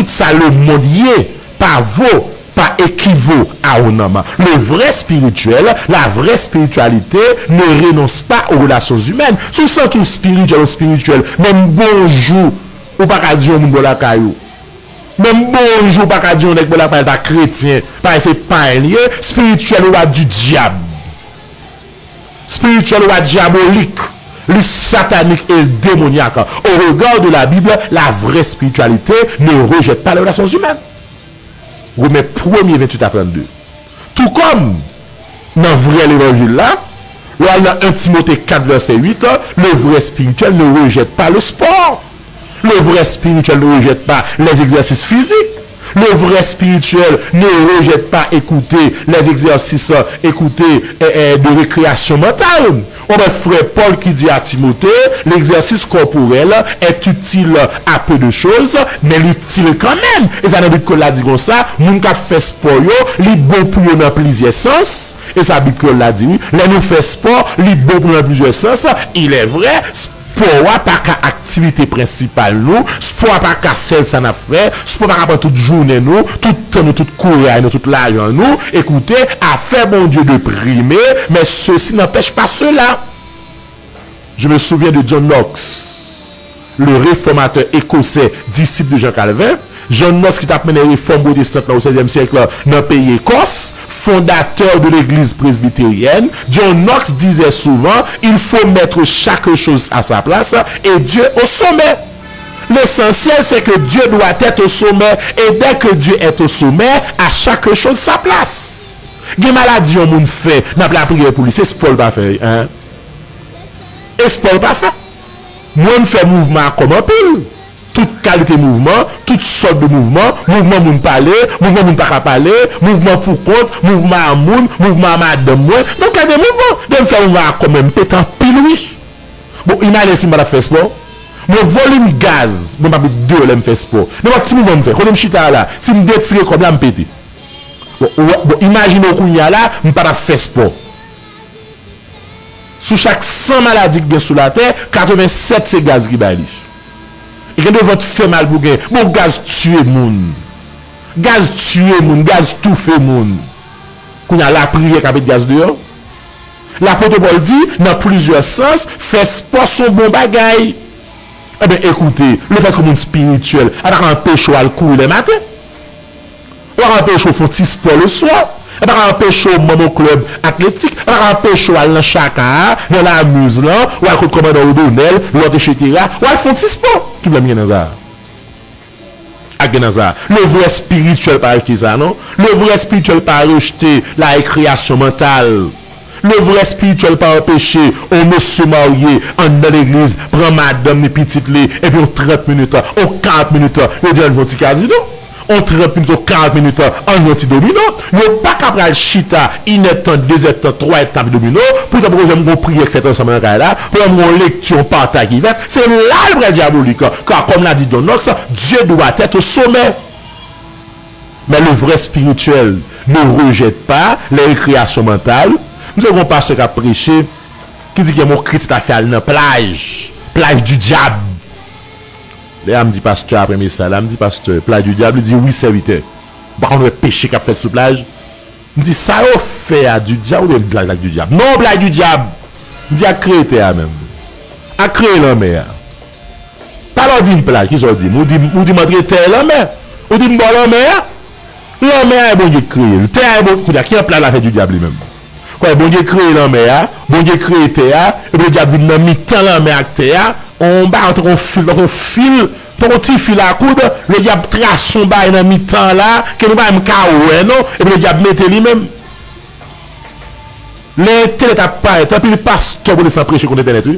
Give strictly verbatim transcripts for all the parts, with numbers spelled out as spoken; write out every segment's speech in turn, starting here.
Sa lemonn ye pa vo, pa ekivo a yon nonm. Le vrai spirituel, la vraie spiritualité ne renonce pas aux relations humaines. Si w santi w spirityèl ou spirityèl, menm bonjou, ou pa ka di yon moun bò lakay ou. Menm bonjou, ou pa ka di yon nèg bò lakay ou pa kretyen, pa se payen li ye, spirityèl ou a du diable. Spirituel ou a diabolik, li satanik e demonyak. Au regard de la Bible, la vraie spiritualité ne rejette pas les relations humaines. Romen premye venntuit a trannde. Tou kòm nan vrè levanjil la, lè w al nan en Timote kat vèsè uit, le vrai spirituel ne rejette pas le sport. Le vrai spirituel ne rejette pas les exercices physiques. Le vrai spirituel ne rejette pas écouter les exercices, écouter, eh, eh, de récréation mentale. On ben frè Pòl ki di a Timote, l'exercice corporel est utile à peu de choses, mais l'utile quand même. E sa nan Bib Kreyòl la di konsa, moun k ap fè spò yo, li bon pou yo nan plizyè sans. E sa Bib Kreyòl la di wi. Lè nou fè spò, li bon pou nou nan plizyè sans. Il est vrai, spò a pa ka aktivite prensipal nou, spò a pa ka sèl sa n ap fè, spò pa ka pran tout jounen nou, tout tan nou, tout kouraj nou, tout lajan nou. Ekoute, affaire Bondye de prime, mais ceci n'empêche pas cela. Je me souviens de John Knox, le réformateur écossais, disciple de Jean Calvin. John Knox ki t ap mennen refòm pwotestant lan o sèzyèm syèk la nan peyi Ekòs, fondateur de l'église presbytérienne, John Knox disait souvent, il faut mettre chaque chose à sa place et Dieu au sommet. L'essentiel, c'est que Dieu doit être au sommet, et dès que Dieu est au sommet, à chaque chose sa place. Gen maladi yon moun fè, n ap lapriyè pou li, se spò l pa fè, en. E spò l pa fè. Mwen, m fè mouvman a kòm anpil. Tout kalite mouvman, tout sòt de mouvman, mouvman moun pale, mouvman moun pa ka pale, mouvman pou kont, mouvman a moun, mouvman a madanm mwen. Donk, gade mouvman. Depi m fè mouvman a kòm mwen, m pete anpil, wi. Bon, imajine si m pa t ap fè spò. Mwen, volim gaz mwen p ap met deyò lè m fè spò. Nenpòt ti mouvman m fè, kote m chita a la, si m detire kò m la, m pete. Bon, ou wè, bon, imajine w kounye a la, m pa t ap fè spò. Sou chak san maladi ki gen sou latè, katrevennsèt se gaz ki bay li. E gen de vant fè mal pou gen. Bon, gaz tiye moun. Gaz tiye moun, gaz toufe moun. Kounye a, lapriyè ka met gaz deyò. Lapot Pòl di, nan plizyè sans, fè spò se yon bon bagay. Enben, ekoute, lefètke moun espirityèl, a pa ka anpeche w al kouri lè maten. Ou pa ka anpeche w fè yon ti spò leswa. Ou pa ka anpeche w manm yon klèb atletik. Ou pa ka anpeche w al nan chaka a, nan lamuz lan, ou al kot kòmandan Odonèl, lòt, etsetera. Ou al fè yon ti spò. Ki pwoblèm gen nan sa a? Ak gen nan sa a. Le vrè espirityèl pa rejte sa, non. Le vrè espirityèl pa rejte la récréation mentale. Le vrè espirityèl pa anpeche yon mesye marye anndan legliz, pran madanm ni pitit li, epi yon trant minit, yon karant minit, yo di ann jwe yon ti kazino. Yon trant minit, yon karant minit, ann jwe yon ti domino. Yo pa ka pral chita inèdtan, dezèdtan, twazèdtan ap domino, poutan poko janm gen yon priyè k fèt ansanm nan kay la, poko janm gen yon lekti, yon patay ki fèt. Se la l pral dyabolik. Car, comme l'a dit John Knox, Dieu doit être au sommet. Mais le vrai spirituel ne rejette pas les récréations mentales. M te gen yon pastè k ap preche, ki di gen yon kretyen ta fè al nan plaj, plaj du diable. Lè a m di pastè, apre mesaj la, m di pastè, plaj du diable? Li di wi, sèvitè. Ou pa konn wè peche k ap fèt sou plaj? M di sa yo fè a du diable oubyen plaj la du diable? Non, plaj du diable. M di ak kreye tè a menm. Ak kreye lanmè a. Talè w di m plaj, kisa w di m? Ou di m, ou di m antre tè e lanmè. Ou di m bò lanmè a. Lanmè a e Bondye k kreye l. Tè a e Bondye, kounye a, ki an plaj la fè du diable li menm? Kwè Bondye kreye lanmè a, Bondye kreye tè a, epi le dyab vin nan mitan lanmè a ak tè a, on bagay tankou yon fil, tankou yon fil, tankou yon ti fil a koud, le dyab trase yon bagay nan mitan an la, ke nou pa menm ka wè non, epi le dyab mete li menm. Lè entènèt ap parèt, anpil pastè pwotestan preche kont entènèt, wi.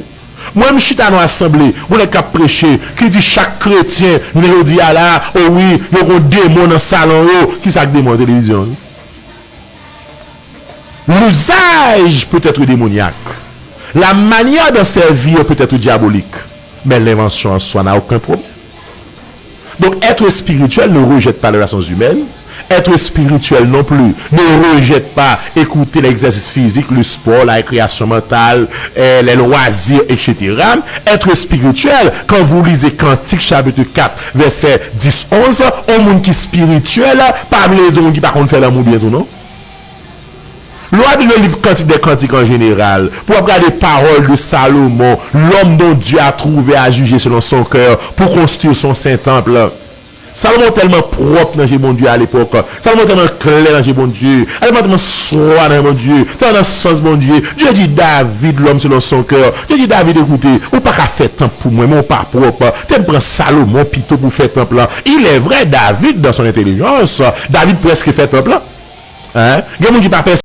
Mwen, m chita nan asanble, gon nèg k ap preche, ki di chak kretyen, jounen jodi a la, o wi, yo gon demon nan salon yo. Kisa k demon nan televizyon an? L'usage peut être démoniaque. La manière d'en servir peut être diabolique. Mais l'invention en soi n'a aucun problème. Donc, être spirituel ne rejette pas les relations humaines. Être spirituel non plus ne rejette pas écouter l'exercice physique, le sport, la récréation mentale, euh, les loisirs, et cetera. Être spirituel, quand vous lisez Cantique chapitre quatre, verset dix, onze, yon moun ki spirityèl pa vle di yon moun ki pa konn fè lanmou byen tou non. Lè w ap li le livre Cantique des Cantiques en général, pou w ap gade pawòl de Salomon, l'homme dont Dieu a trouvé à juger selon son cœur, pour construire son saint temple. Salomon tèlman pwòp nan je Bondye a lepòk. Salomon tèlman klè nan je Bondye. Salomon tèlman swa nan Bondye. Tèlman nan sans Bondye. Dieu dit, David, l'homme selon son cœur. Dieu dit, David, écoutez, ou pa ka fè tanp pou mwen, men ou pa pwòp. Te m pran Salomon pito pou fè tanp lan. Il est vrai, David, dans son intelligence, David prèske fè tanp lan. Hein? Gen moun ki pa pè